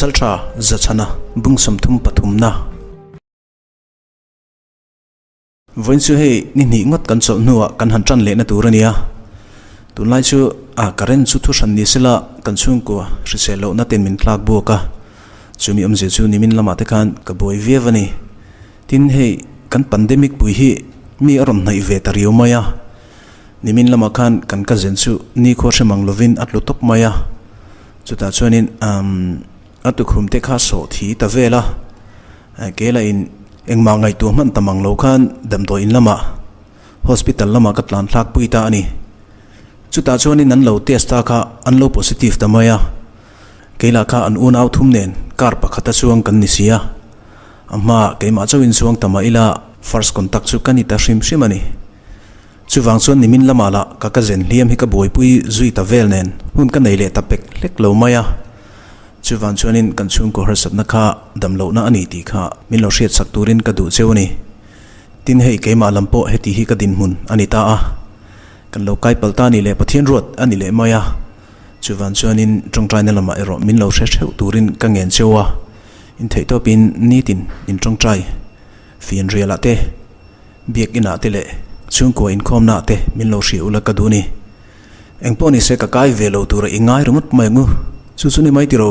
Pasaltha Zachhana bung 33 na. Vawiin chu hei ni hnih ngawt kan chawlh hnuah kan han tan lehna tur a nia. Tunlai chu a current chu thu hran ni sela kan chhungkua hrisel lohna ten min tlak buak a, chumi awmzia chu nimin lamah te khan ka buai viau a ni. Tin hei kan pandemic pui hi mi a rawn hnaih ve ta riau mai a, nimin lamah khan kan ka zen chu nikhua hre mang lovin a tlu tawp mai a, chutah chuanin umm a tukhum te kha sawh thi ta vel a, ke lah in engmah ngaihtuah hman ta mang lo khan damdawi in lamah hospital lamah ka tlan thlak pui ta a ni. Chutah chuanin an lo test ta kha an lo positive ta mai a, keilah kha an unau thum nen car pakhata chuang kan ni si a. A hma keimah chauhin chuang ta mah ila first contact chu ka ni ta hrim hrim a ni. Chuvang chuan nimin lamah lah ka ka zen hliam hi ka buaipui zui ta vel nen hun ka nei leh ta pek hlek lo mai a. Chuvang chuanin kan chhungkaw harsatna kha dam lohna a ni tih kha min lo hriatsak turin ka duh cheu a ni. Tin hei keimah lam pawh heti hi ka dinhmun a ni ta a. Kan lo kai palh ta a ni leh Pathian ruat a ni leh mai a. Chuvang chuanin tawngtaina lamah erawh min lo hre theuh turin ka ngen cheu a. Intheih tawpin nitin in tawngtai fian rialah te, biak inah te leh chhungkua inkhawmnaah te min lo hria ula ka duh ni. Engpawh ni se ka kai ve lo tura i ngai ringawt mai angu. Chu chu ni mai tiro.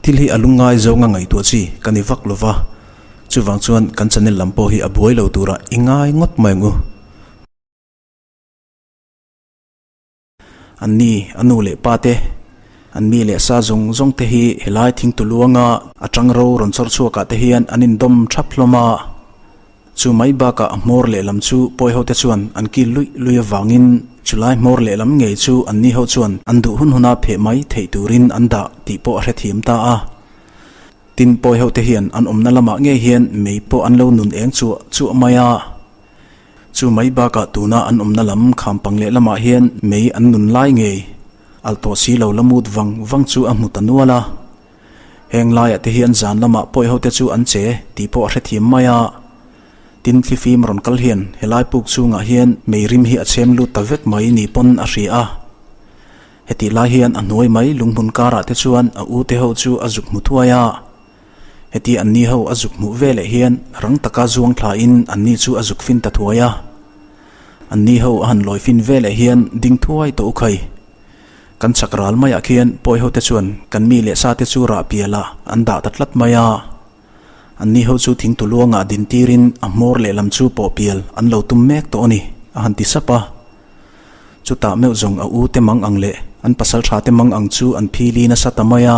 Thil hi a lungngai zawnga ngaihtuah chi ka ni vak lova, chuvang chuan kan channel lam pawh hi a buai lo tura i ngai ngawt mai angu. An ni, a nu leh pa te, an mi leh sa zawng zawng te hi helai thingtu luanga a tang ro rawn chawr chhuak ah te hian an indawm thap hlawm a. Chu mai bakah a hmawr lehlam chu pawi ho te chuan an kil luih luih avangin chulai hmawr lehlam ngei chu an ni ho chuan an duh hun huna pheh mai theih turin an dah tih pawh a hrethiam ta a. Tin, pawi ho te hian an awmna lamah ngei hian mei pawh an lo nun eng chuah chuah mai a. Chu mai bakah tuna an awmna lam khampang leh lamah hian mei an nun lai ngei alh tawh si lo la mut vang vang chu a hmu ta nual a. Heng laiah te hian zan lamah pawi ho te chu an che tih pawh a hrethiam mai a. Tin thlifim rawn kal hian helai puk chhungah hian mei rim hi a chhem lut ta vek mai ni pawn a hria a. Hetih lai hian a hnuai mai lunghmun karah te chuan a u te ho chu a zuk hmu thuai a. Heti anni ho a zuk hmuh veleh hian rang taka zuang thlain anni chu a zuk fin ta thuai a. Anni ho a han lawi fin veleh hian ding thuai tawh u khai. Kan chak ral maiah khian pawi hote chuan kan mi leh sate chu rah pialah an dah ta tlat mai a. Anni ho chu thingtu luangah din tirin a hmawr lehlam chu pawh pial an lo tum mek tawh a ni, a han ti sap a. Chutah meuh zawng a u te mang ang leh an pasal tha te mang ang chu an phili nasa ta mai a.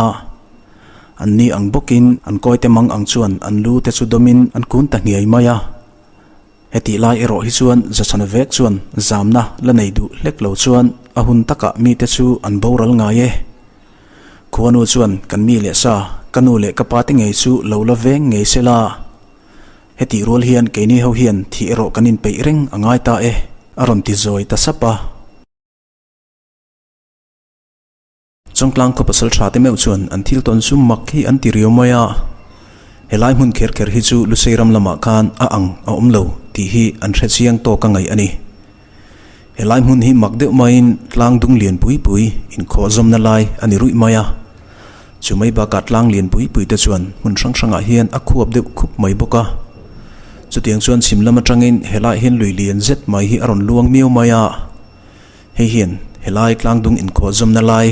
An ni ang bawkin an kawi te mang ang chuan an lu te chu dawmin an kun ta hniai mai a. Hetih lai erawh hi chuan Zachhana vek chuan zamna la nei duh hlek lo chuan a hun takah mite chu an boral ngai e. Khuanu chuan kan mi leh sa, ka nu leh ka pa te ngei chu lo la veng ngei se la. Hetih rual hian keini ho hian thih erawh kan inpeih reng a ngai ta e, a rawn ti zawi ta sap a. Chawngtlang khaw pasal tha te meuh chuan an thil tawn chu mak hi an ti riau mai a, helai hmun kher kher hi chu Lusei ram lamah khan a ang a awm lo tih hi an hre chiang tawk a ngaih a ni. Helai hmun hi mak deuh maiin tlang dung lian pui pui inkhawh zawmna lai a ni ruih mai a, chu mai bakah tlang lian pui pui te chuan hmun hrang hrangah hian a khuap deuh khup mai bawk a. Chutiang chuan chhim lam atangin helaiah hian lui lian zet mai hi a rawn luang miau mai a. Hei hian helai tlangdung inkhawh zawmna lai,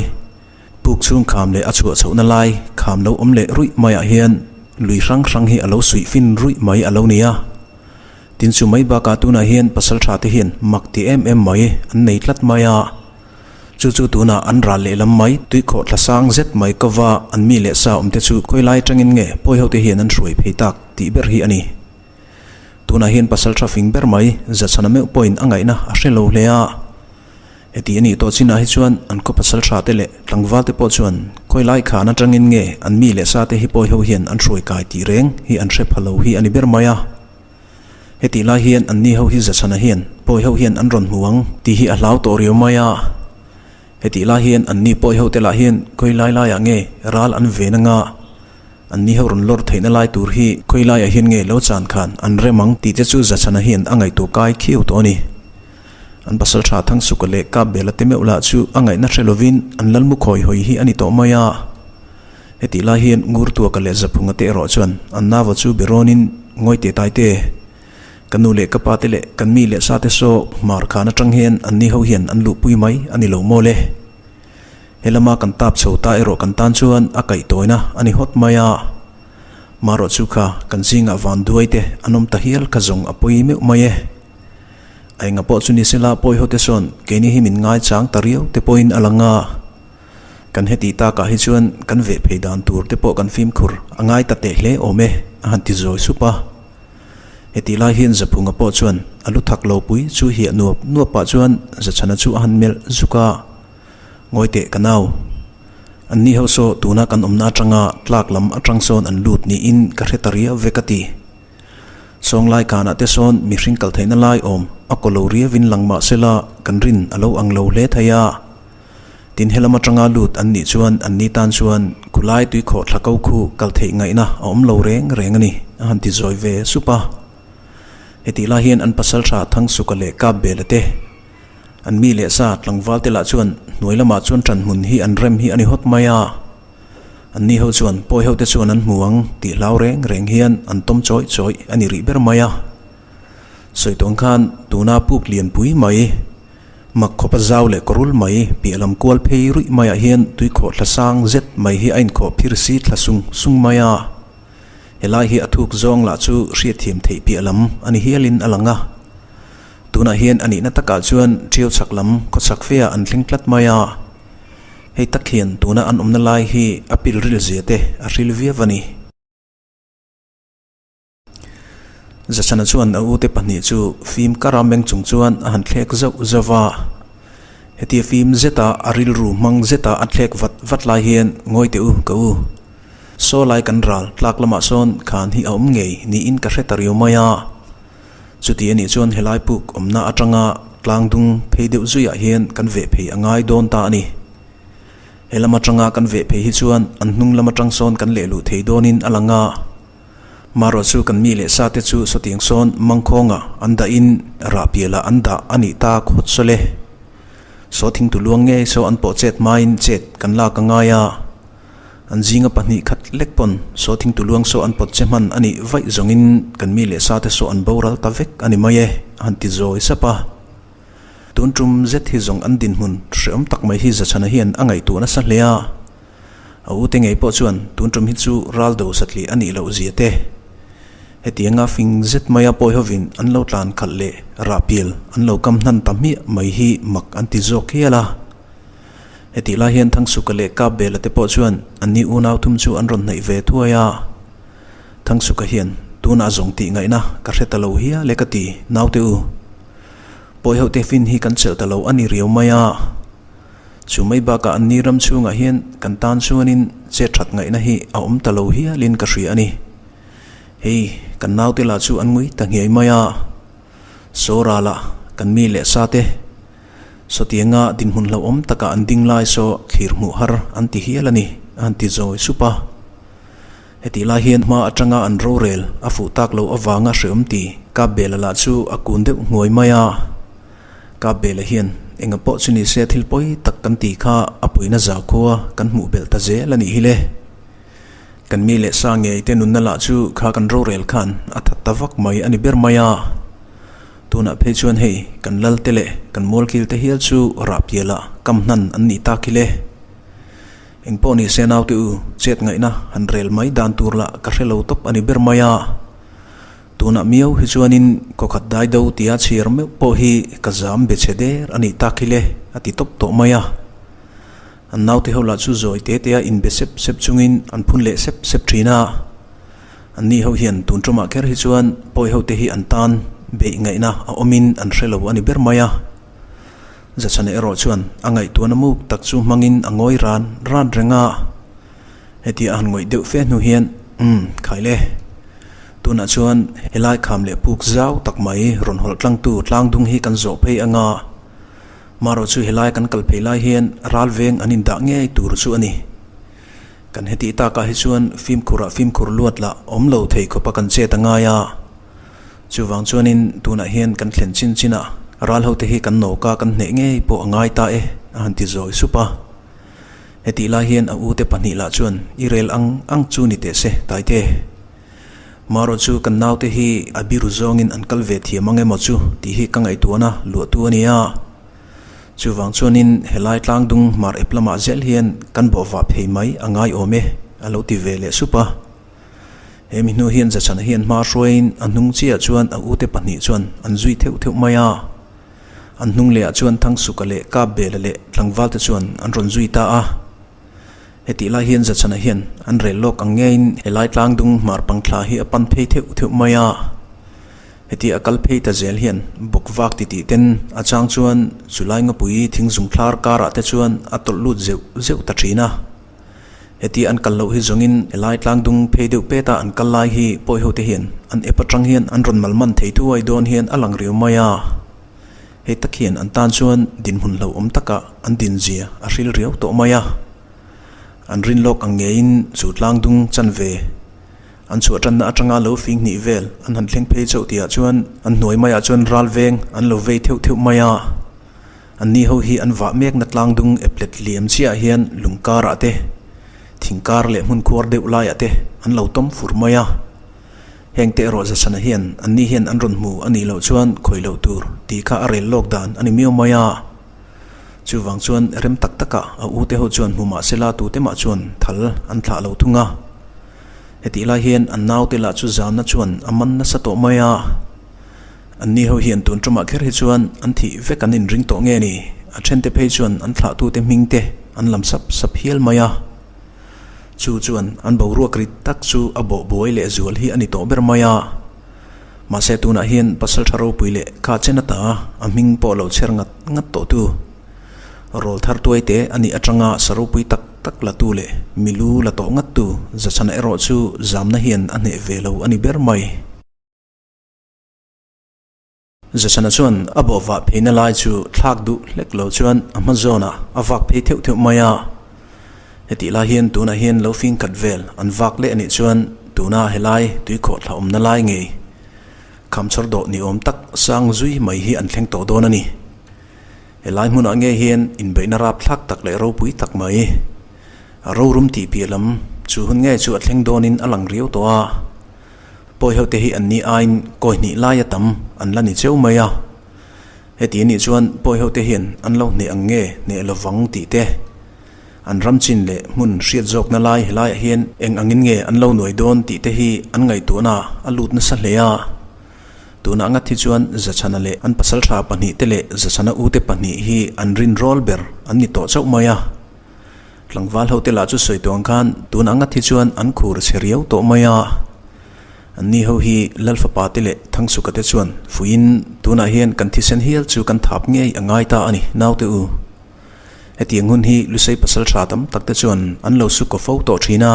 puk chhung kham leh a chhuah chhohna lai kham lo awm leh ruih maiah hian lui hrang hrang hi a lo suih fin ruih mai a lo ni a. Tin chu mai bakah tunah hian pasal tha te hian mak ti em em mai an nei tlat mai a. Chu chu tunah an ral lehlam mai tuikhawh thla sang zet mai kova an mi leh sa awm te chu khawilai atangin nge pawi ho te hian an hruai phei tak tih ber hi a ni. Tunah hian pasal tha fing ber mai Zachhana meuh pawhin a ngaihna a hre lo hle a. Heti a nih tawh chinah hi chuan an khaw pasal tha te leh tlangval te pawh chuan khawi lai khan atangin nge an mi leh sa te hi pawi ho hian an hruai kai tih reng hi an hre pha lo hi a ni ber mai a. Hetih lai hian an ni ho hi Zachhana hian pawi ho hian an rawn hmu ang tih hi a hlau tawh riau mai a. Hetih lai hian an ni pawi ho te lah hian khawi lai laiah nge ral an ven anga An ni ho rawn lawr theihna lai tur hi khawi laiah hian nge lo chan khan an rem ang tih te chu Zachhana hian a ngaihtuah kai khiau tawh a ni. An pasal tha Thangsuka leh Kapbela te meuh lah chu a ngaihna hre lovin an lalmu khawi hawi hi a ni tawh mai a. Hetih lai hian Ngurtuaka leh Zaphunga te erawh chuan an nava chu be rawnin Ngawi teh tai te, ka nu leh ka pa te leh kan mi leh sa te saw hmar khan atang hian an ni ho hian an luhpui mai a ni lo maw le. He lama kan tap chho ta erawh kan tan chuan a kaih tawina a ni hawt mai a. Marawh chu kha kan zingah van duai te an awm ta hial kha zawng a pawi meuh mai e. A enga pawh chu ni sela pawi ho te sawn keini hi min ngaichang ta riau te pawhin a lang a. Kan heti takah hi chuan kan veh phei dan tur te pawh kan fimkhur a ngai ta teh hle awm e a han ti zawi sup a. Heti lai hian Zaphunga pawh chuan a lu thak lo pui chu hiah nuap nuap pah chuan Zachhana chu a han melh zuk a. Ngawi teh ka nau. An ni ho saw tuna kan awmna atanga tlak lam atang sawn an lut niin ka hre ta riau ve ka ti. Sawnglai kanah te sawn mihring kal theihna lai awm a kaw lo riauin lang mah sela kan rin a lo ang lo hle thei a. Tin helam atanga lut an nih chuan an ni tan chuan khulai tui khawh thla ko khu kal theih ngaihna a awm lo reng reng a ni a han ti zawi ve sup a. Hetih lai hian an pasaltha Thangsuka leh Kapbela te An mi leh sa tlangval te lah chuan hnuai lamah chuan ṭan hmun hi an rem hi a ni hawt mai a. An ni ho chuan pawi ho te chuan an hmu ang tih hlau reng reng hian an tawm chawih chawih a ni rih ber mai a. Sawi tuang khan tuna puk lianpui mai, mak khawpa zau leh kawrul mai piah lam kual phei ruih maiah hian tuikhawh thla sang zet mai hi a inkhawh phir si thla sung sung mai a. Helai hi a thuk zawng lah chu hriatthiam theih piah lam a ni hialin a lang a. Tunah hian a nihna takah chuan ṭiau chhak lam khawchhak feah an thleng tlat mai a, hei tak hian tuna an awmna lai hi a pilril zia te a hril viau a ni. Zachana chuan a ute pahnih chu fim kara meng chung chuan a han thlek zauh zauh va, hetia fim zeta a rilru hmang zeta a thlek vat vat lai hian ngawi teh u ka u, saw lai kan ral tlak lamah sawn khan hi a awm ngei niin ka hre ta riau mai a. Chuti anih chuan helai puk awmna atanga tlang dung phei deuh zuiah hian kan veh phei a ngai dawn ta a ni. He lam atanga kan veh phei hi chuan an hnung lam atang sawn kan leh luh thei dawnin a lang a. Marawh chu kan mi leh sa te chu sawtiang sawn mangkhawnga an dahin rah pialah an dah a nih tak hawt sawl e. Saw thingtu luang ngei saw an pawh chet hmain chet kan lak a ngai a. An zinga pahnih khat lek pawn saw thingtu luang saw an pawt che hman a nih vaih zawngin kan mi leh sate saw an boral ta vek a ni mai e, a han ti zawi sap a. Tun tum zet hi zawng an dinhmun hrehawm tak mai hi Zachhana hian a ngaihtuah nasa hle a. A ute ngei pawh chuan tun tum hi chu ral do satli a nih loh zia te. Hetianga fing zet maia pawi hovin an lo tlan khalh leh rahpial an lo kam hnan ta hmiah mai hi mak an ti zawk hial a. Hetih lai hian Thangsuka leh Kapbela te pawh chuan an ni unau thum chu an rawn hnaih ve thuai a. Thangsuka hian, Tunah zawng tih ngaihna ka hre ta lo hial e ka ti, naute u. Pawi ho te fin hi kan chelh ta lo a ni riau mai a. Chu mai bakah an ni ram chhungah hian kan tan chuanin chet that ngaihna hi a awm ta lo hialin ka hria a ni. Hei, kan naute lah chu an ngui ta nghiai mai a. Sawrala kan mi leh sa te. Sawtianga dinhmun hlauhawm takah an ding lai saw thlir hmuh har an ti hial a ni, a han ti zawi sup a. Hetih lai hian hma atanga an rorel a fuh tak loh avanga hreawm ti Kapbela lah chu a kun deuh hnuai mai a. Kapbela hian enga pawh chu ni se thil pawi tak kan tih kha a puina zaukhua kan hmuh belh ta zel a nih hi le. Kan mi leh sa ngei te nunna lah chu kha kan rorel khan a that ta vak mai a ni ber mai a. Tunah phei chuan hei kan lal te leh kan mualkil te hial chu rah pialah kam hnan an nih tak hi le. Engpawh ni se naute u, chet ngaihna han rel mai dan tur lah ka hre lo tawp a ni ber mai a. Tunah miau hi chuanin kawkhat dai do tia chhiar meuh pawh hi ka zam be chhe der a nih tak hi le a ti tawp tawh mai a. An naute ho lah chu zawi te tea inbe sep sep chungin an phun leh sep sep thin a. An ni ho hian tun tumah kher hi chuan pawi ho te hi an tan beih ngaihna a awmin an hre lo a ni ber mai a. Zachhana erawh chuan a ngaihtuahna muk tak chu hmangin a ngawi ran ran reng a. Hetia a han ngawih deuh fe hnu hian, Umm, khai le. Tunah chuan helai kham leh puk zau tak mai rawn hawlh tlangtu tlangdung hi kan zawh phei anga. Marawh chu helai kan kal phei lai hian ral veng an indah ngei tur chu a ni. Kan hetih takah hi chuan fimkhurah fimkhur luat lah awm lo thei khawpa kan chet a ngai a. Chuvang chuanin tunah hian kan thlen chin chinah ral hote hi kan nawka kan hneh ngei pawh a ngai ta e, a han ti zawi sup a. Hetih lai hian a ute pahnih lah chuan i rel ang ang chu ni teh se, Taite. Marawh chu kan naute hi a biru zawngin an kal ve thiam ang emaw chu tih hi ka ngaihtuahna luahtu a ni a. Chuvang chuanin helai tlangdung hmar ep lamah zel hian kan bawhvah phei mai a ngai awm e, a lo ti ve leh sup a. He mi hnu hian Zachana hian hma hruaiin a hnung chiah chuan a ute pahnih chuan an zui theuh theuh mai a. An hnung lehah chuan Thangsuka leh Kapbela leh tlangvalte chuan an rawn zui ta a. Hetih lai hian Zachana hian an rel lawk ang ngeiin helai tlangdung hmar pangthla hi a pan phei theuh theuh mai a. Heti a kal phei ta zel hian bawk vak titih ten a chang chuan chulai ngapui thingzung thlar karah te chuan a tawlh lut zeuh zeuh ta thin a. Heti an kal loh hi zawngin helai tlangdung phei deuh peta an kal lai hi pawi ho te hian an ep atang hian an rawn mal man thei thuai dawn hian a lang riau mai a. Hei tak hian an tan chuan dinhmun hlauhawm takah an dinzia a hril riau tawh mai a. An rin lawk ang ngeiin chu tlangdung chanve An chhuah tanna atanga lo fing hnih vel an han thleng phei chauh tihah chuan an hnuai maiah chuan ral veng an lo vei theuh theuh mai a. An ni ho hi an vah mekna tlang dung eplet liam chiah hian lung karah te, thing kar leh hmun khuar deuh laiah te an lo tawm fur mai a. Heng te erawh Zasana hian an ni hian an rawn hmu a nih loh chuan khawih loh tur tih kha a rel lawk dan a ni miau mai a. Chuvang chuan rem tak takah a u te ho chuan hmu mah sela tute mah chuan thal an thlah lo thung a. Hetih lai hian an naute lah chu zamna chuan a man nasa tawh mai a. Anni ho hian tun tumah kher hi chuan an thih vek an inring tawh nge ni? A thente phei chuan an thlahtute hming te an lam sap sap hial mai a. Chu chuan an boruak rit tak chu a bawh buai leh zual hi a ni tawh ber mai a. Mahse tunah hian Pasaltha ropui leh kha chen ata a hming pawh lo chher ngat ngat tawh tu. Rawl thar tuai te a nih atanga sa ropui tak tak la tu leh milu la tawh ngat tu Zachhana erawh chu zamna hian a hneh ve lo a ni ber mai. Zachhana chuan a bawhvah pheina lai chu thlak duh hlek lo chuan a hma zawnah a vak phei theuh theuh mai a. Hetih lai hian tunah hian lo fing khat vel an vak leh a nih chuan tuna helai tuikhawh thla awmna lai ngei khamchhawr dawh ni awm tak sang zui mai hi an thleng tawh dawn a ni. Helai hmunah nge hian inbeihna rapthlak tak leh ropui tak mai a rorum tih piah lam chu hun nge chu a thleng dawnin a lang riau tawh a. Pawi hote hi an ni aiin kawi hnih laia tam an la ni cheu mai a. Heti anih chuan pawi hote hian an lo hneh ang nge hneh lovang tih te, an ram chin leh hmun hriat zawkna lai helaiah hian eng angin nge an lo nuai dawn tih te hi an ngaihtuahna a lut nasa hle a. Tunah ngat hi chuan Zachhana leh an pasaltha pahnihte leh Zachhana ute pahnih hi an rinrawl ber an ni tawh chauh mai a. Tlangval hote lah chu sawi tawh ang khan tunah ngat hi chuan an khur chhe riau tawh mai a. Anni ho hi Lal fapa te leh Thangsuka te chuan fuiin tunah hian kan thisen hial chu kan thap ngei a ngai ta a ni naute u. Hetiang hun hi Lusei pasal tha tam tak te chuan an lo su kaw fo tawh thin a.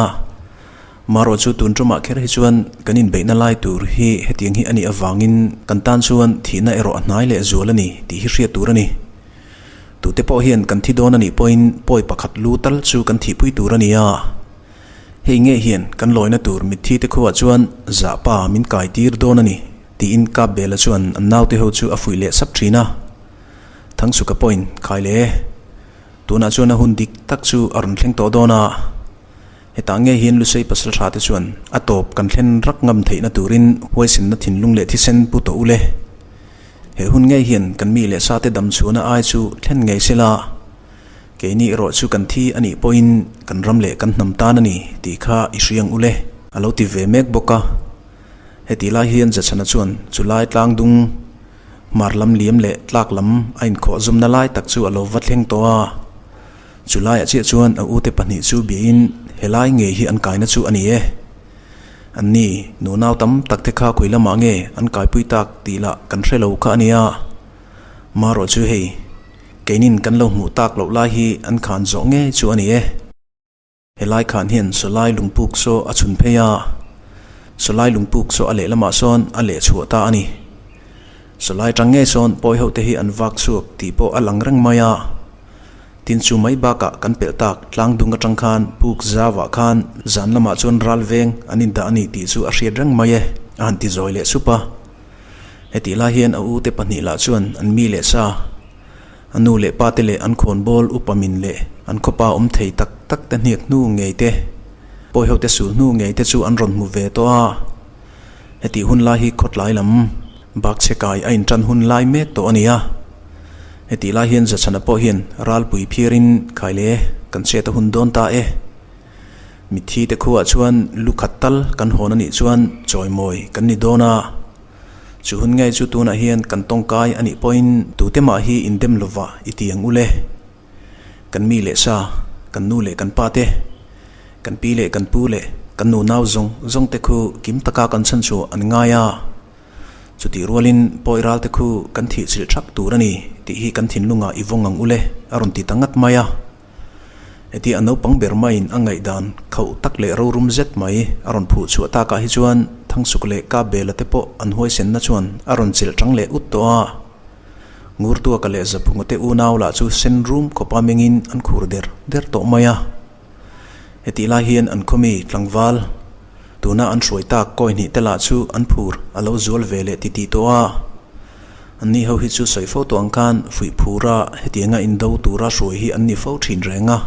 Marawh chu tun tumah kher hi chuan kan inbeihna lai tur hi hetiang hi a nih avangin kan tan chuan thihna erawh a hnai leh zual a ni tih hi hriat tur a ni. Tute pawh hian kan thi dawn a nih pawhin pawi pakhat lu tal chu kan thihpui tur a ni a. Hei nge hian kan lawina tur mitthi te khuah chuan zahpa min kai tir dawn a ni tiin Kapbela chuan an naute ho chu a fuih leh sap thin a. Thangsuka pawhin khai le. Tunah chuan a hun dik tak chu a rawn thleng tawh dawn a. Hetah nge hian Lusei pasal tha te chuan a tawp kan thlen rak ngam theihna turin huaisenna thinlung leh thisen pu tawh u le. He hun ngei hian kan mi leh sate dam chhuahna ai chu thlen ngei se la, keini erawh chu kan thi a nih pawhin kan ram leh kan hnam tan a ni tih kha i hriang u le. A lo ti ve mek bawk a. Hetih lai hian Zachhana chuan chu lai tlang dung hmar lam liam leh tlak lam a inkhawh zawmna lai tak chu a lo va thleng tawh a. Chu laiah chiah chuan a ute pahnih chu biain helai ngei hi an kaina chu a ni e. Anni, nunau tam tak te kha khawi lamah nge an kaipui tak tih lah kan hre lo kha a nia. Marawh chu hei, keinin kan lo hmuh tak loh lai hi an khan zawh ngei chu a ni e. Helai khan hian Sawlai lungpuk saw a chhun phei a, Sawlai lungpuk saw a lehlamah sawn a leh chhuah ta a ni. Sawlai tang ngei sawn pawi ho te hi an vak chhuak tih pawh a lang reng mai a. Tin chu mai bakah kan pelh tak tlang dung atang khan puk zauah khan zan lamah chuan ral veng an indah a ni tih chu a hriat reng mai e, a han ti zawi leh sup a. Hetih lai hian a ute pahnih lah chuan an mi leh sa, a nu leh pa te leh an khawnbawl upa min leh an khawpa awm thei tak. tak te hniak hnu ngei te, pawi ho te sul hnu ngei te chu an rawn hmu ve tawh a. Hetih hun lai hi khawtlai lam bak chhe kai a intan hun lai mek tawh a ni a. Hetih lai hian Zachhana pawh hian ralpui phiarin khaile kan chet a hun dawn ta e. Mitthi te khuaah chuan lu khat tal kan hawn a nih chuan chawimawi kan ni dawn a. Chu hun ngei chu tunah hian kan tawngkai a nih pawhin tute mah hi indem lova i ti ang u le. Kan mi leh sa, kan nu leh kan pa te, kan pi leh kan pu leh kan nu nau zawng zawng te khu kim taka kan chhan chu an ngai a. Chutih rualin pawi ral te khu kan thih chilh thak tur a ni tih hi kan thinlungah i vawng ang u le a rawn ti ta ngat mai a. Heti a naupang ber maiin a ngaihdan khauh tak leh rorum zet mai a rawn phuh chhuah takah hi chuan Thangsuk leh Kabela te pawh an huaisenna chuan a rawn chilh tang leh ut tawh a. Ngurtuaka leh Zaphunga te unau lah chu sen rum khawpa mengin an khur der der tawh mai a. Hetih lai hian an khawmi tlangval tuna an hruai tak kawi hnih te lah chu an phur a lo zual ve leh titih tawh a. Anni ho hi chu sawi fo tawh ang khan fuih phura hetianga indo tura hruai hi an ni fo thin reng a.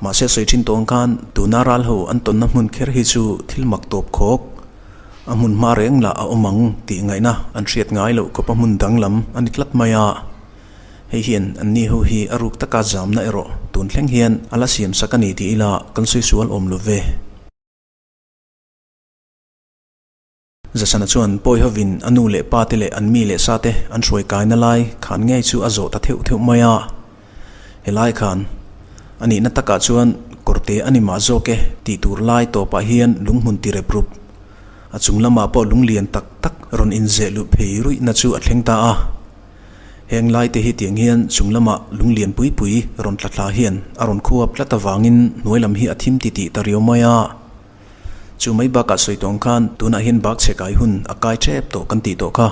Mahse sawi thin tawh ang khan tuna ral ho an tawnna hmun kher hi chu thil mak tawp khawk a hmun hma reng lah a awm ang tih ngaihna an hriat ngai loh khawpa hmun danglam a ni tlat mai a. Hei hian anni ho hi a ruk taka zamna erawh tun thleng hian a la siam sak a ni tih ila kan sawi sual awm lo ve. Zasana chuan pawi hovin a nu leh pa te leh an mi leh sa te an hruai kaina lai khan ngei chu a zawh ta theuh theuh mai a. Helai khan a nihna takah chuan kawrte a ni mah zawk e tih tur lai tawpah hian lunghmun ti rep rup. A chung lamah pawh lung lian tak tak rawn inzeh luh phei ruihna chu a thleng ta a. Heng lai te hi tiang hian chung lamah lung lian pui pui rawn tla thla hian a rawn khuap tlat avangin hnuai lam hi a thim titih ta riau mai a. Chu mai bakah sawi tawng khan tunah hian bak chhe kai hun a kai tep tawh kan tih tawh kha.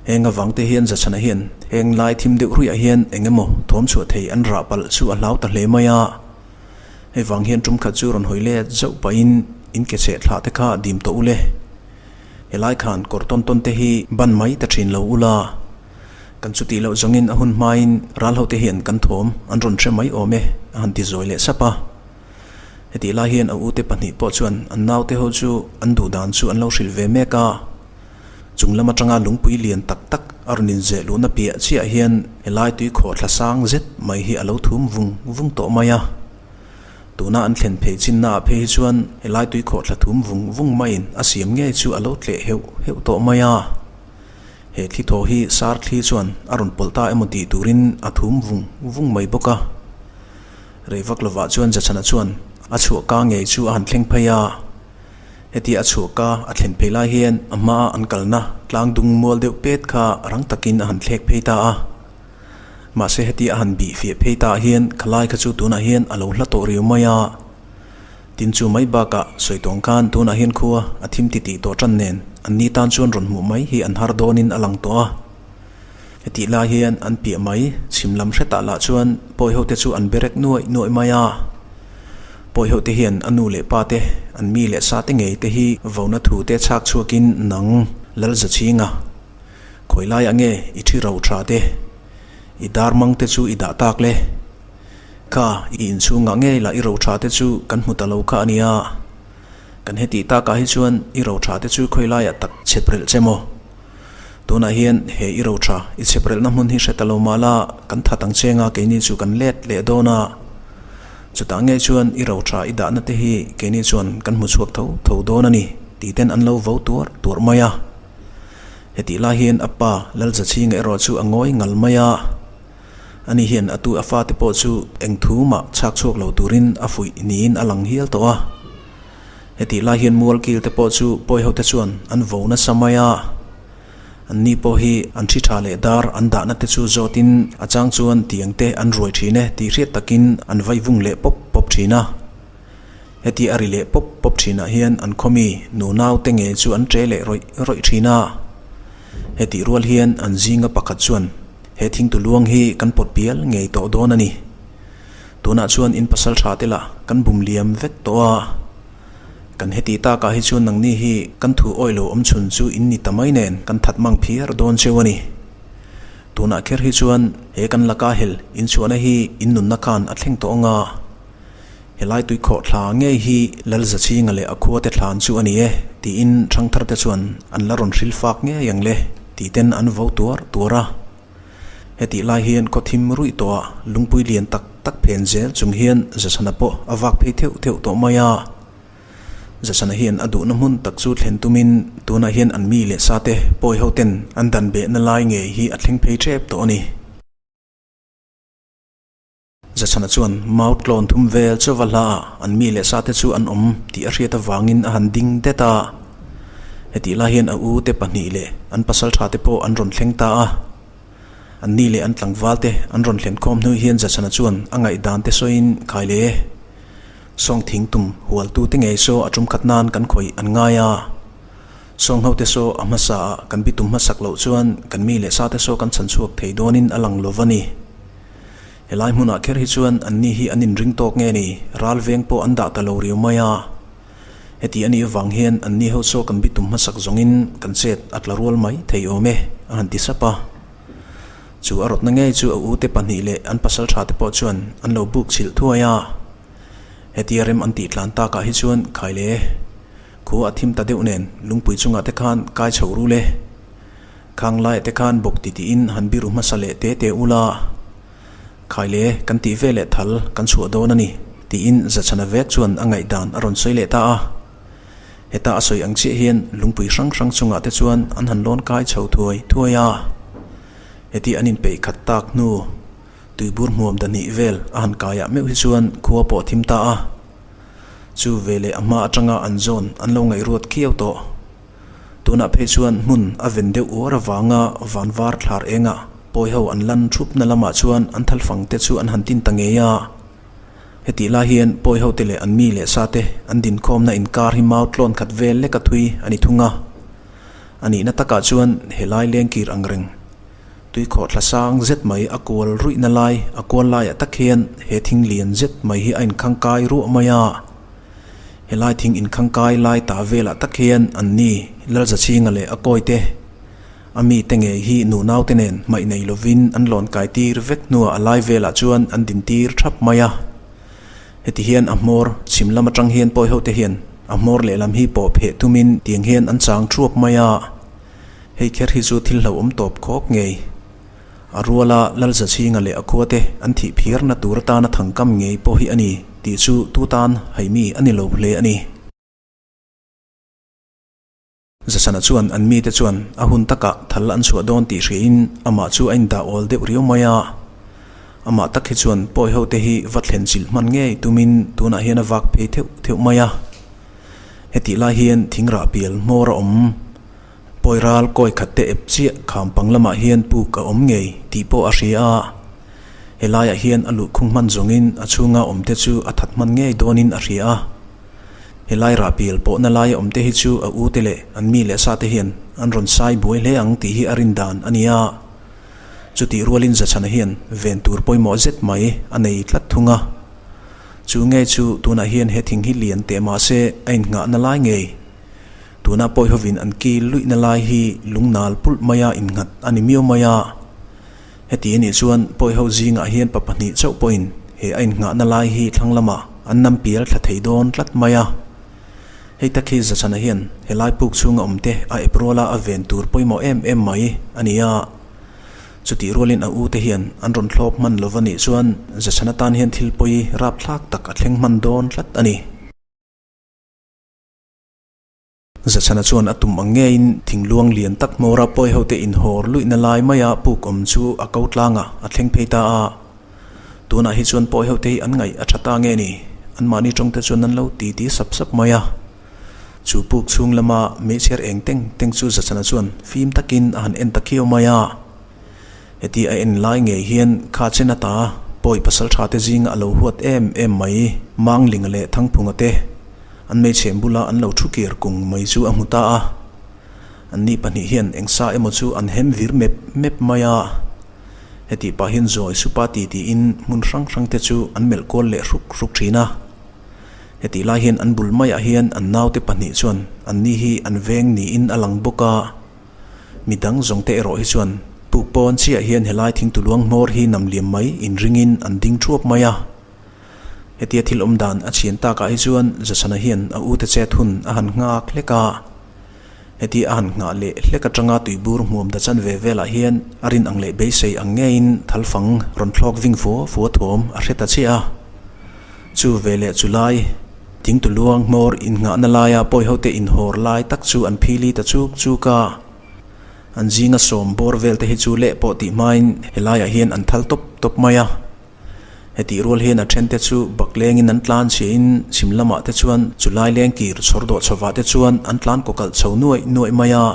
Heng avang te hian Zachhana hian heng lai thim deuh ruiah hian eng emaw thawm chhuah thei an rah palh chu a hlau ta hle mai a. Hei vang hian tum khat chu rawn hawi let zauh pahin in ke cheh thlah te kha dim tawh u le. Helai khan kawr tawn tawn te hi ban mai ta thin lo ula. Kan chutih loh zawngin a hun hmain ral ho te hian kan thawm an rawn hre mai awm e a han ti zawi leh sap a. Hetih lai hian a ute pahnih pawh chuan an naute ho chu an duh dan chu an lo hrilh ve mek a. Chung lam atanga lungpui lian tak tak a rawn inzeh luhna piah chiah hian helai tui khawh thla sang zet mai hi a lo thum vung vung tawh mai a. Tuna an thlen phei chinna ah phei hi chuan helai tui khawh thla thum vung vung maiin a siam ngei chu a lo tleh heuh heuh tawh mai a. He thli thaw hi sar thli chuan a rawn pawlh ta emaw tih turin a thum vung vung mai bawk a. Rei vak lovah chuan Zachhana chuan a chhuahka ngei chu a han thleng phei a. Heti a chhuahka a thlen phei lai hian a hmaa an kalna tlang dung mual deuh pet kha rang takin a han thlek phei ta a. Mahse heti a han bih fiah phei ta hian khalai kha chu tunah hian a lo hla tawh riau mai a. Tin chu mai bakah sawi tawng khan tunah hian khua a thim titih tawh tan nen an ni tan chuan rawn hmuh mai hi an har dawnin a lang tawh a. Hetih lai hian an piah mai chhim lam hretah lah chuan pawi hote chu an berek nuaih nuaih mai a. Pawi hote hian a nu leh pa te, an mi leh sa te ngei te hi vona thu te chhak chhuakin nang Lalzachhinga, khawi laiah nge i thi ro tha te, i dar mang te chu i dah tak le? Kha, i inchhungah ngei lah i ro tha te chu kan hmu ta lo kha a nia. Kan hetih takah hi chuan i ro tha te chu khawi laiah tak chhep relh che maw? Tunah hian he i ro tha, i chhep relhna hmun hi hre ta lo mah la, kan that ang chenga keini chu kan let leh dawn a. Chutah ngei chuan i ro tha i dahna te hi keini chuan kan hmu chhuak tho tho dawn a ni tih ten an lo vo tuar tuar mai a. Hetih lai hian a pa Lalzachhinga erawh chu a ngawi ngal mai a. Ani hian a tu a fate pawh chu eng thu mah chhak chhuak lo turin a fuih niin a lang hial tawh a. Hetih lai hian mual kil te pawh chu pawi hote chuan an vo nasa mai a. An ni pawh hi an thi tha leh dar an dahna te chu zawtin a chang chuan tiang te an ruai thin e tih hriat takin an vai vung leh pawp pawp thin a. Heti a ri leh pawp pawp thinah hian an khawmi nunau te ngei chu an ṭe leh rawih rawih thin a. Hetih rual hian an zinga pakhat chuan he thingtu luang hi kan pawt pial ngei tawh dawn a ni. Tunah chuan in pasal tha te lah kan bum liam vek tawh a. Kan heti takah hi chuan nangni hi kan thu awih lo awm chhun chu in ni ta mai nen kan that mang phiar dawn cheu a ni. Tunah kher hi chuan he kan laka hel inchhuahna hi in nunna khan a thleng tawh anga. Helai tuikhawh thla ngei hi Lalzachhinga leh a khuate thlan chu a ni e, tiin ṭhangtharte chuan an la rawn hrilh fak ngei ang le, titen an vo tuar tuar a. Hetih lai hian khaw thim ruih tawhah lungpui lian tak tak phen zel chung hian Zachhana pawh a vak phei theuh theuh tawh mai a. Zachhana hian a duhna hmun tak chu thlen tumin tunah hian an mi leh sate pawi ho ten an dan behna lai ngei hi a thleng phei ṭep tawh a ni. Zachhana chuan mau tlawn thum vel chauva hla ah an mi leh sate chu an awm tih a hriat avangin a han ding det a. Hetih lai hian a u te pahnih leh an pasal tha te pawh an rawn thleng ta a. An ni leh an tlangval te an rawn thlen khawm hnu hian Zachhana chuan a ngaihdan te sawiin khai le. Sawng thing tum hual tu te ngei saw a tum khat nan kan khawih an ngai a. Sawng ho te saw a hmasa ah kan bitum hmasak loh chuan kan mi leh sate saw kan chhan chhuak thei dawnin a lang lo va ni. Helai hmunah kher hi chuan anni hi an inring tawk nge ni, ral veng pawh an dah ta lo riau mai a. Heti a nih avang hian anni ho chaw kan bitum hmasak zawngin kan chet a tla rual mai thei awm e, a han ti sap a. Chu a rawtna ngei chu a ute pahnih leh an pasal tha te pawh chuan an lo buk chhilh thuai a. Hetia rem an tih tlan takah hi chuan khai le, khua a thim ta deuh nen lungpui chungah te khan kai chho rul e. Khang laiah te khan bawk ti tiin han biru hmasa leh te te ula, Khai le, kan tih ve leh thal kan chhuah dawn a ni, tiin Zachhana vek chuan a ngaihdan a rawn sawi leh ta a. Heta a sawi ang chiah hian lungpui hrang hrang chungah te chuan an han lawn kai chho thuai thuai a. Heti an inpeih khat tak hnu, tuibur hmuam dahnih vel a han kaiah meuh hi chuan khua pawh a thim ta a. Chu veleh a hma atanga an zawn an lo ngaihruat khiau tawh. Tunah phei chuan hmun a ven deuh uar avanga van var thlar engah pawi ho an lan thupna lamah chuan an thalfang te chu an han tin ta ngei a. Hetih lai hian pawi ho te leh an mi leh sa te an dinkhawmna inkar hi mau tlawn khat vel lek a thui a ni thung a. A nihna takah chuan helai lengkir ang reng tuikhawh thla sang zet mai a kual ruihna lai a kual laiah tak hian he thing lian zet mai hi a inkhangkai ruah mai a. Helai thing inkhangkai lai ta velah tak hian an ni Lalzachhinga leh a kawite a mite ngei hi nunaute nen hmaih nei lovin an lawn kai tir vek hnuah a lai velah chuan an din tir thap mai a. Heti hian a hmawr chhim lam atang hian pawi hote hian a hmawr lehlam hi pawh pheh tumin tiang hian an chang thuap mai a. Hei kher hi chu thil hlauhawm tawp khawk ngei. A ruala Lalzachhinga leh a khuate an thih phirna tur atana thangkam ngei pawh hi a ni tih chu tu tan haimi a ni lo hle a ni. Zasana chuan an mite chuan a hun takah thal an chhuah dawn tih hriain amah chu a indah awl deuh riau mai a. Amah tak hi chuan pawi hote hi va thlen chilh hman ngei tumin tunah hian a vak phei theuh theuh mai a. Hetih lai hian thingrah pial hmawr a awm. Pawi ral kawi khat te ep chiah kham pang lamah hian puk a awm ngei tih pawh a hria a. Helaiah hian a luhkhung hman zawngin a chhunga awm te chu a that hman ngei dawnin a hria a. Helai rah pial pawhna laia awm te hi chu a u te leh an mi leh sa te hian an rawn sai buai hle ang tih hi a rin dan a ni a. Chutih rualin Zachhana hian ven tur pawimawh zet mai a nei tlat thung a. Chu ngei chu tunah hian he thing hi lian teh mah se a innghahna lai ngei. Tuna pawi hovin an ki luihna lai hi lungnal pulh maia innghat a ni miau mai a. Heti a nih chuan pawi ho zingah hian pa pahnih chauh pawhin he a innghahna lai hi thlang lamah an nam pial thla thei dawn tlat mai a. Hei tak hi Zachhana hian helai puk chhunga awmte a ep ruala a ven tur pawimawh em em mai a ni a. Chutih rualin a ute hian an rawn thlawp hman lova nih chuan Zachhana tan hian thil pawi rapthlak tak a thleng hman dawn tlat a ni. Zachhana chuan a tum ang ngeiin thingluang lian tak hmawra pawi hote inhawr luihna lai maia puk awm chu a ko tlang a, a thleng phei ta a. Tunah hi chuan pawi hote hi an ngaih a tha ta nge ni? Anmahni tawngte chuan an lo ti ti sap sap mai a. Chu puk chhung lama meichher eng teng teng chu Zachhana chuan fim takin a han en ta khiau mai a. Heti a en lai ngei hian kha chen ata pawi pasal tha te zinga a lo huat em em mai Manglinga leh Thangphunga te an hmeichhe bula an lo thu kir kung mai chu a hmu ta a. Anni pahnih hian eng sa emaw chu an hem vir mep mep mai a. Hetih pah hian zawi supa ti tiin hmun hrang hrang te chu an melh kual leh hruk hruk thin a. Hetih lai hian an bul maiah hian an naute pahnih chuan anni hi an veng niin a lang bawk a. Mi dang zawng te erawh hi chuan puk pawn chiah hian helai thingtuluang hmawr hi nam liam mai inringin an ding thuap mai a. Hetia thil awm dan a chhian takah hi chuan Zasana hian a ute chet hun a han nghak hlek a. Hetia a han nghah leh hlek atanga tuibur hmuam ta chan ve velah hian a rin ang leh beisei ang ngeiin thalfang rawn thlawk ving fua fua thawm a hre ta chiah a. Chu ve leh chu lai, thingtuluang hmawr innghahna laia pawihote inhawr lai tak chu an phili ta chuk chuk a. An zinga sawm bawr vel te hi chu leh pawh tih hmain helaiah hian an thal tawp tawp mai a. Hetih rual hian a thente chu baklengin an tlan chhiahin chhim lamah te chuan chu lai leng kir chhawr dawh chhovah te chuan an tlan kaw kalh chho nuaih nuaih mai a.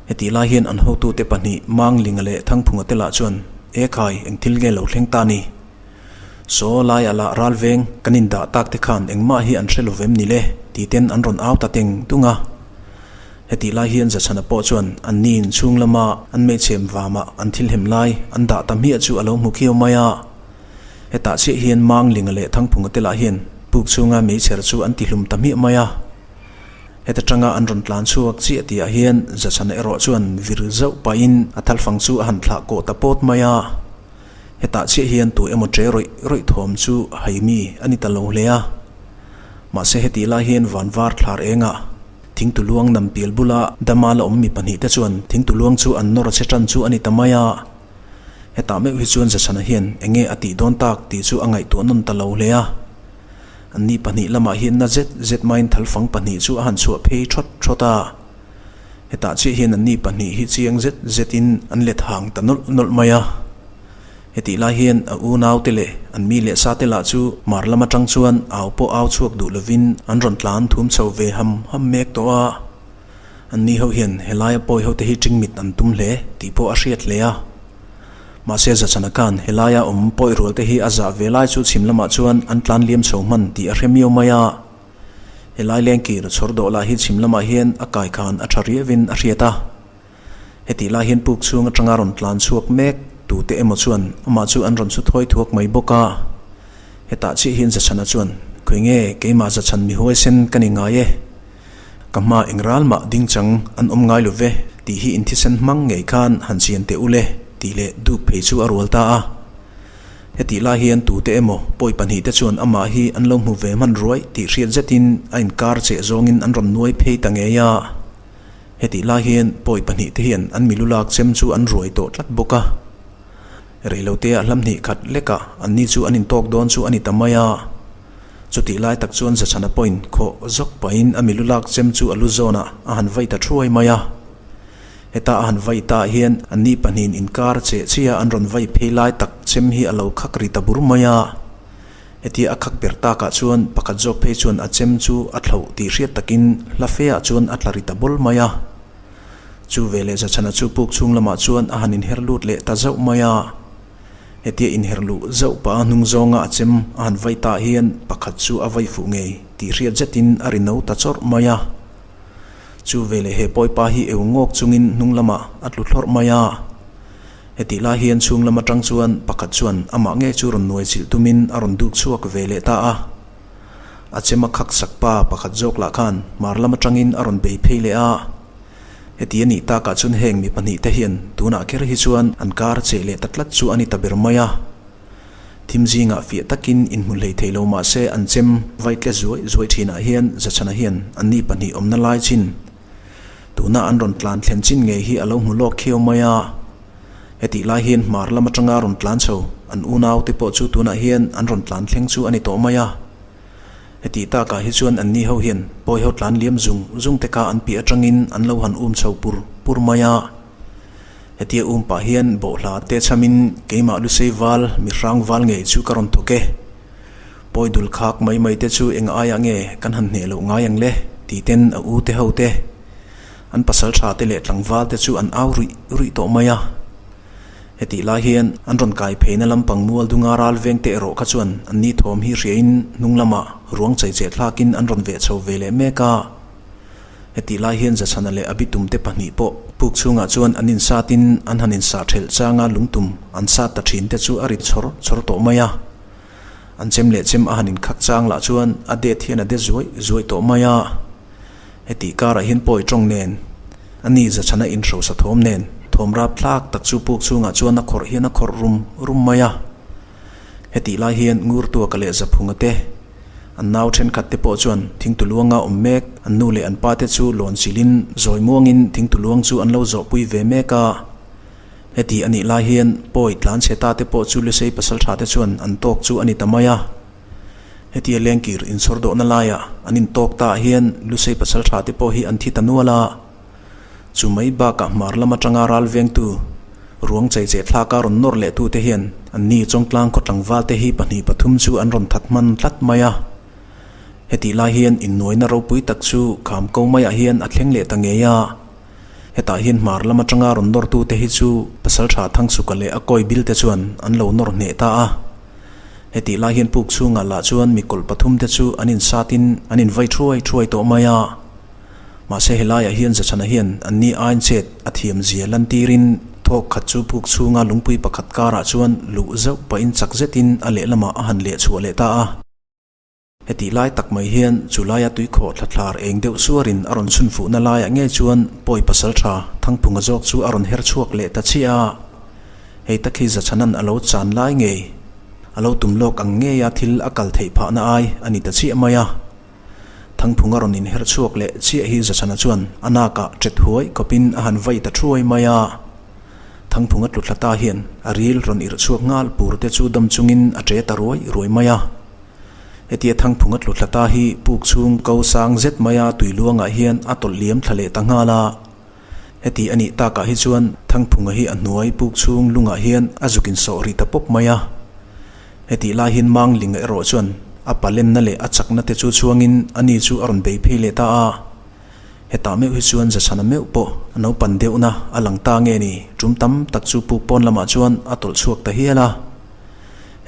Hetih lai hian an hotute pahnih Manglinga leh Thangphunga te lah chuan, E khai, eng thil nge lo thleng ta ni? Saw laiah lah ral veng kan indah tak te khan engmah hi an hre lo vem ni le? Ti ten an rawn au ta teng tung a. Hetih lai hian Zachhana pawh chuan an ni in chhung lama an meichhem vamah an thil hem lai an dah ta hmiah chu a lo hmu khiau mai a. Hetah chiah hian Manglinga leh Thangphunga te lah hian puk chhunga meichher chu an tihlum ta hmiah mai a. Heta tanga an rawn tlan chhuak chiah tihah hian Zachhana erawh chuan vir zauh pahin a thalfang chu a han thlah kawh ta pawt mai a. Hetah chiah hian tu emaw ṭe rawih rawih thawm chu haimi a ni ta lo hle a. Mahse hetih lai hian vanvar thlar engah Thingtuluang nam pial bula dama la awm mi pahnihte chuan thingtuluang chu an nawr che tan chu a ni ta mai a. Hetah meuh hi chuan Zachhana hian eng nge a tih dawn tak tih chu a ngaihtuah nawn ta lo hle a. Anni pahnih lamah hian na zet zet maiin thalfang pahnih chu a han chhuah phei thawt thawt a. Hetah chiah hian anni pahnih hi chiang zet zetin an let hang ta nawlh nawlh mai a. Hetih lai hian a unaute leh an mi leh sate lah chu mar lam atang chuan au pawh au chhuak duh lovin an rawn tlan thum chho ve ham ham mek tawh a. Anni ho hian helaia pawi hote hi ṭingmit an tum hle tih pawh a hriat hle a. Mahse Zachana khan helaia awm pawi rualte hi a zah ve lai chu chhim lamah chuan an tlan liam chho hman tih a hre miau mai a. Helai lengkir chhawr dawh lah hi chhim lamah hian a kai khan a tha riauvin a hriat a. Hetih lai hian puk chhung atanga rawn tlan chhuak mek tute emaw chuan amah chu an rawn chu thawi thuak mai bawk a. Hetah chiah hian Zachhana chuan, Khawi nge keimah Zachhan mi huaisen ka ni ngai e. Ka hma eng ral mah ding chang an awm ngai lo ve tih hi inthisen hmang ngei khan han chian teh u le tih leh duk phei chu a rual ta a. Hetih lai hian tute emaw pawi pahnihte chuan amah hi an lo hmu ve hman ruai tih hriat zetin a inkar cheh zawngin an rawn nuai phei ta ngei a. Hetih lai hian pawi pahnihte hian an milu lak chem chu an ruai tawh tlat bawk a. Reilotea hlam hnih khat lekah anni chu an intawk dawn chu a ni ta mai a. Chutih lai tak chuan Zachhana pawhin khawh zawk pahin a milu lak chem chu a lu zawnah a han vai ta thuai mai a. Heta a han vai ta hian anni pahnihin inkar cheh chiah an rawn vai phei lai tak chem hi a lo khak ri ta bur mai a. Hetia a khak ber takah chuan pakhat zawk phei chuan a chem chu a thloh tih hriat takin hla feah chuan a tla ri ta bawl mai a. Chu veleh Zachhana chu puk chhung lamah chuan a han inher lut leh ta zauh mai a. Hetia inher luh zauh pah a hnung zawnga a chem a han vai tah hian pakhat chu a vai fuh ngei tih hriat zetin a ri no ta chawrh mai a. Chu veleh he pawipa hi eu ngawk chungin hnung lamah a tlu thlawrh mai a. Hetih lai hian chhung lam atang chuan pakhat chuan amah ngei chu rawn nuai chilh tumin a rawn duk chhuak ve leh ta a. A chem a khak sak pa pakhat zawk lah khan hmar lam atangin a rawn bei phei leh a. Heti a nih takah chuan heng mi pahnih te hian tunah kher hi chuan an kar cheh leh ta tlat chu a ni ta ber mai a. Thim zingah fiah takin inhmu hlei thei lo mah se an chem vai tle zuai zuai thinah hian Zachhana hian anni pahnih awmna lai chin Tuna an rawn tlan thlen chin ngei hi a lo hmu lawk khiau mai a. Hetih lai hian hmar lam atanga rawn tlan chho an unau te pawh chu tunah hian an rawn tlan thleng chu a ni tawh mai a. Hetih takah hi chuan anni ho hian pawi ho tlan liam zung zung te kha an piah atangin an lo han um chho pur pur mai a. Hetia um pah hian bawhhla te chhamin keimah lusei val mi hrang val ngei chu ka rawn thawk e. Pawi dul khak mai mai te chu eng aiah nge kan han hneh loh ngai ang le? Tih ten a u te ho te, an pasal tha te leh tlangval te chu an au ruih ruih tawh mai a. Hetih lai hian an rawn kai pheina lampang mual dunga ral veng te erawh kha chuan an ni thawm hi hriain hnung lamah ruang chei cheh thlakin an rawn veh chho ve leh mek a. Hetih lai hian Zachhana leh a bitum te pahnih pawh puk chhungah chuan an insatin an han insah thelh changa lungtum an sat ta thin te chu a ri chawr chawr tawh mai a. An chem leh chem a han inkhak chang lah chuan a det hian a det zuai zuai tawh mai a. Hetih karah hian pawi tawng nen, a ni zachhana inhrosa thawm nen, thawm rap thlak tak chu puk chhungah chuan a khawrh hian a khawrh rum rum mai a. Hetih lai hian Ngurtuaka leh Zaphunga te, an nau thenkhat te pawh chuan thingtuluanga awm mek an nu leh an pa te chu lawn chilhin zawi muangin thingtuluang chu an lo zawhpui ve mek a. Heti a nih lai hian pawi tlan chhe ta te pawh chu Lusei pasaltha te chuan an tawk chu a ni ta mai a. Hetia lengkir inchhawr dawhna laiah an intawk ta ah hian Lusei pasaltha te pawh hi an thi ta nual a. Chu mai bakah hmar lam atanga ral vengtu ruang chei cheh thlaka rawn nawr leh tute hian an ni Chawngtlang khaw tlangval te hi pahnih pathum chu an rawn that hman tlat mai a. Hetih lai hian innuaina ropui tak chu kham ko maiah hian a thleng leh ta ngei a. Hetah hian hmar lam atanga rawn nawr tute hi chu Pasaltha Thangsuka leh a kawi bil te chuan an lo nawr hneh ta a. Hetih lai hian puk chhungah lah chuan mikawlh pathum te chu an insatin an invai thuai thuai tawh mai a. Mahse helaiah hian Zachhana hian anni ain chet a thiam zia lantirin thawk khat chu puk chhunga lungpui pakhat karah chuan luh zauh pahin chak zetin a lehlamah a han leh chhuah leh ta a. Hetih lai tak mai hian chu laia tuikhawh thla thlar eng deuh suarin a rawn chhun fuhna laiah ngei chuan pawi pasal tha Thangphunga zawk chu a rawn her chhuak leh ta chiah a. Hei tak hi Zachhana'n a lo chan lai ngei, a lo tum lawk ang ngeia thil a kal theih phahna ai a ni ta chiah mai a. Thangphunga rawn inher chhuak leh chiah hi Zachhana chuan a nakah ṭet huai khawpin a han vai ta ṭhuai mai a. Thangphunga tlu thla ta hian a ril rawn irh chhuak nghal pur te chu dam chungin a ṭe ta ruai ruai mai a. Hetia Thangphunga tlu thla ta hi puk chhung ko sang zet maia tui luangah hian a tawlh liam thla leh ta nghal a. Heti a nih takah hi chuan Thangphunga hi a hnuai puk chhung lungah hian a zuk insawh rih ta pawp mai a. Hetih lai hian Manglinga erawh chuan a palenna leh a chakna te chu chhuangin ani chu a rawn bei phei leh ta a. Hetah meuh hi chuan Zachhana meuh pawh a naupan deuhna a lang ta nge ni, tum tam tak chu puk pawn lamah chuan a tawlh chhuak ta hial a.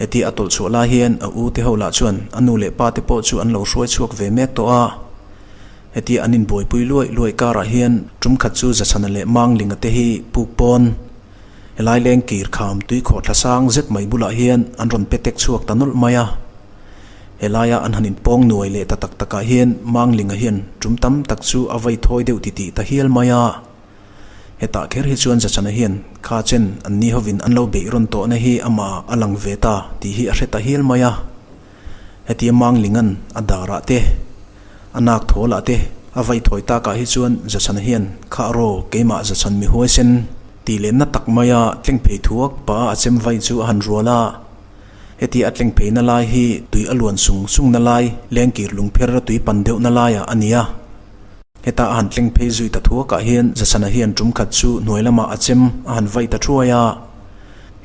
Hetia a tawlh chhuah lai hian a u te ho lah chuan a nu leh pa te pawh chu an lo hruai chhuak ve mek tawh a. Hetia an inbuaipui luai luai karah hian tum khat chu Zachhana leh Manglinga te hi puk pawn Helai leng kir kham tui khawhthla sang zet mai bulah hian an rawn pe tek chhuak ta nawlh mai a. Helaia an han inpawng nuai leh ta tak takah hian Manglinga hian tum tam tak chu a vei thawi deuh titih ta hial mai a. Hetah kher hi chuan Zachana hian kha chen an ni hovin an lo beih rawn tawhna hi amah a lang ve ta tih hi a hre ta hial mai a. Hetia Manglinga'n a darah te, a nak thawlah te a vai thawi takah hi chuan Zachana hian Kha raw keimah Zachan mi huaisen tih leh na tak maia tleng phei thuak pah a chem vai chu a han rual a. Hetia a tleng pheina lai hi tui a luan sung sungna lai, lengkir lungpher a tui pan deuhna laiah a ni a. Heta a han tleng phei zui ta thuakah hian Zachana hian tum khat chu hnuai lamah a chem a han vai ta thuai a.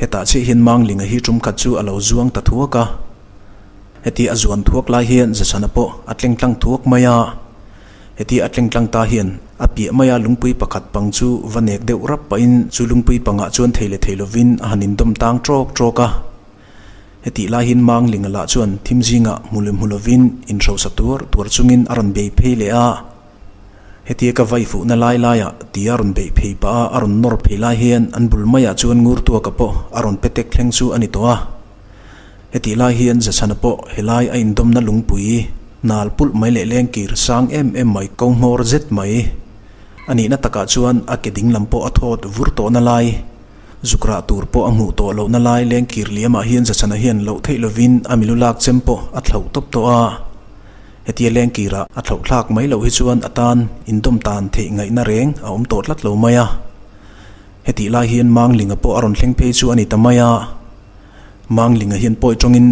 Hetah chiah hian Manglinga hi tum khat chu a lo zuang ta thuak a. Hetia a zuan thuak lai hian Zachana pawh a tleng tlang thuak mai a. Hetia a tleng tlang ta hian a piah maia lungpui pakhat pang chu va nek deuh rap pahin chu lungpui pangah chuan thei leh thei lovin a han indawm tang trawk trawk a. Hetih lai hian Manglinga lah chuan thim zingah hmu leh hmu lovin inhrosa tuar tuar chungin a rawn bei phei leh a. Hetia ka vai fuhna lai laiah tia rawn beih phei pah a a rawn nawr phei lai hian an bul maiah chuan Ngurtuaka pawh a rawn pe tek thleng chu a ni tawh a. Hetih lai hian Zachhana pawh helai a indawmna lungpui nal pulh mai leh lengkir sang em em mai ko hmawr zet mai a nihna takah chuan a ke ding lam pawh a thawt vur tawhna lai, zuk rah tur pawh a hmuh tawh lohna lai lengkir liamah hian Zachhana hian loh theih lovin a milu lak chem pawh a thlauh tawp tawh a. Hetia lengkirah a thlauh thlak mai loh hi chuan a tan indawm tan theih ngaihna reng a awm tawh tlat lo mai a. Hetih lai hian Manglinga pawh a rawn thleng phei chu a ni ta mai a. Manglinga hian pawi tawngin,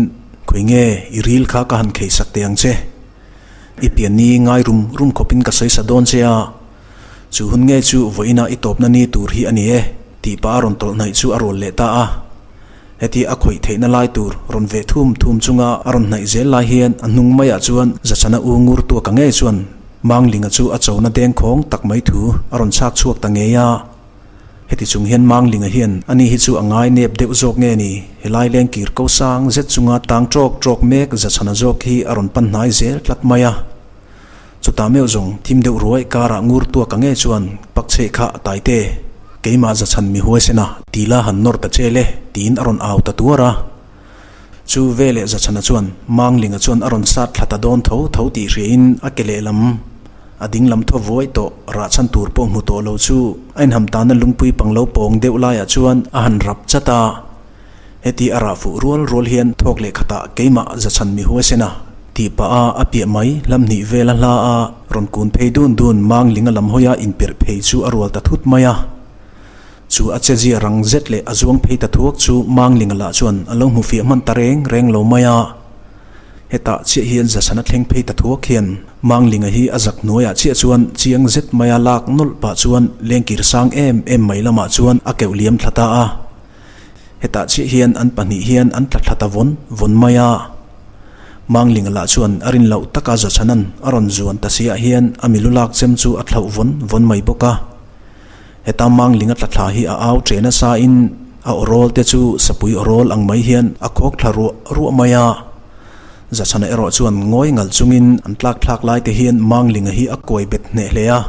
Khawi nge i ril kha ka han khei sak teh ang che. I pianni ngai rum rum khawpin ka sawi sa dawn che a. Chu hun nge chu vawiina i tawpna ni tur hi a ni e, tih pah a rawn tawlh hnaih chu a rawl leh ta a. Hetia a khawih theihna lai tur rawn veh thum thum chunga a rawn hnaih zel lai hian a hnung maiah chuan Zachana u ngur tuaka ngei chuan Manglinga chu a chona dengkhawng tak mai thu a rawn chhak chhuak ta ngei a. Heti chung hian Manglinga hian ani hi chu a ngai nep deuh zawk nge ni? Helai lengkir ko sang zet chunga tang trawk trawk mek Zachana zawk hi a rawn pan hnai zel tlat mai a. Chutah meuh zawng thim deuh ruai karah ngur tuaka ngei chuan pak chheih kha a tai te, keimah Zachhan mi huaisen a, tila han nawr ta che le tiin a rawn au ta tuar a. Chu veleh Zachhana chuan Manglinga chuan a rawn sat thla ta dawn tho tho tih hriain a ke lehlam a ding lam thaw vuai tawh rah chhan tur pawh hmu tawh lo chu a inham tana lungpui pang lo pawng deuh laiah chuan a han rap chat a. Heti a rah fuh rual rual hian thawk leh khatah keimah zachhan mi huaisen a tih pah a, a piah mai hlam hnih vel a hla a, rawn kun phei dun dun Manglinga lam hawia inperh phei chu a rual ta thut mai a. Chu a chezia rang zet leh a zuang phei ta thuak chu Manglinga lah chuan a lo hmu fiah hman ta reng reng lo mai a. Hetah chiah hian Zasana thleng phei ta thuak hian Manglinga hi a zak hnuaiah chiah chuan chiang zet maia lak nawlh pah chuan lengkir sang em em mai lamah chuan a keuh liam thla ta a. Hetah chiah hian an pahnih hian an tla thla ta vawn vawn mai a. Manglinga lah chuan a rin loh taka Zachhanan a rawn zuan ta siah hian a milu lak chem chu a thlauh vawn vawn mai bawk a. Heta Manglinga tla thla hi a au ṭe nasa in a awrawl te chu sapui awrawl ang mai hian a khawk thla ruah ruah mai a. Zachhana erawh chuan ngawi ngalh chungin an tlak thlak lai te hian Manglinga hi a kuai bet hneh hle a.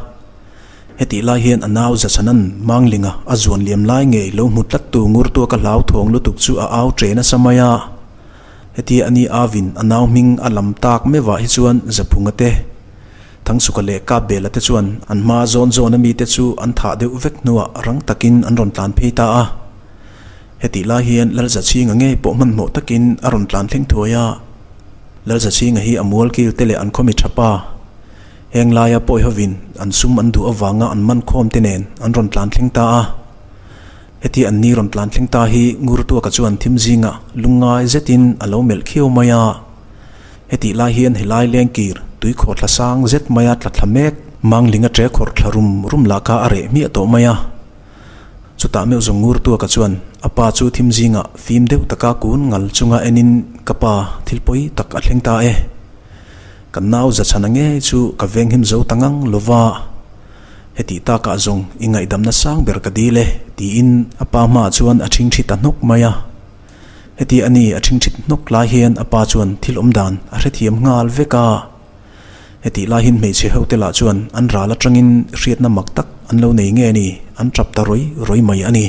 Hetih lai hian a nau Zachhanan Manglinga a zuan liam lai ngei lo hmu tlattu Ngurtuaka hlauthawng lutuk chu a au ṭe nasa mai a. Hetia a ni Avin a nau hming a lam tak meuhah hi chuan Zaphunga te, Thangsuka leh Kapbela te chuan an hma zawn zawn a mite chu an thah deuh vek hnuah rang takin an rawn tlan phei ta a. Hetih lai hian Lalzachhinga ngei pawh hmanhmawh takin a rawn tlan thleng thuai a. Lalzachhinga hi a mualkil te leh an khawmi tha pa. Heng laia pawi hovin an sum an duh avanga an man khawm te nen an rawn tlan thleng ta a. Heti an ni rawn tlan thleng ta hi Ngurtuaka chuan thim zinga lungngai zetin a lo melh khiau mai a. Hetih lai hian helai lengkir tui khawhthla sang zet maia tla thla mek Manglinga ṭe khawrh thla rum rum lah kha a reh hmiah tawh mai a. Chutah meuh zawng Ngurtuaka chuan a pa chu thim zingah fim deuh taka kun ngal chunga enin ka pa thil pawi tak a thleng ta e. Kan nau Zachhana ngei chu ka venghim zo ta ngang lova. Hetih takah zawng i ngaihdamna sang ber ka dil e, tiin a pa hmaah chuan a ṭhingṭhi ta hnawk mai a. Heti a ni a ṭhingṭhit hnawk lai hian a pa chuan thil awm dan a hrethiam nghal vek a. Hetih lai hian hmeichhe hote lah chuan an ral aṭangin hriatna mak tak an lo nei nge ni, an ṭap ta rawi rawi mai a ni.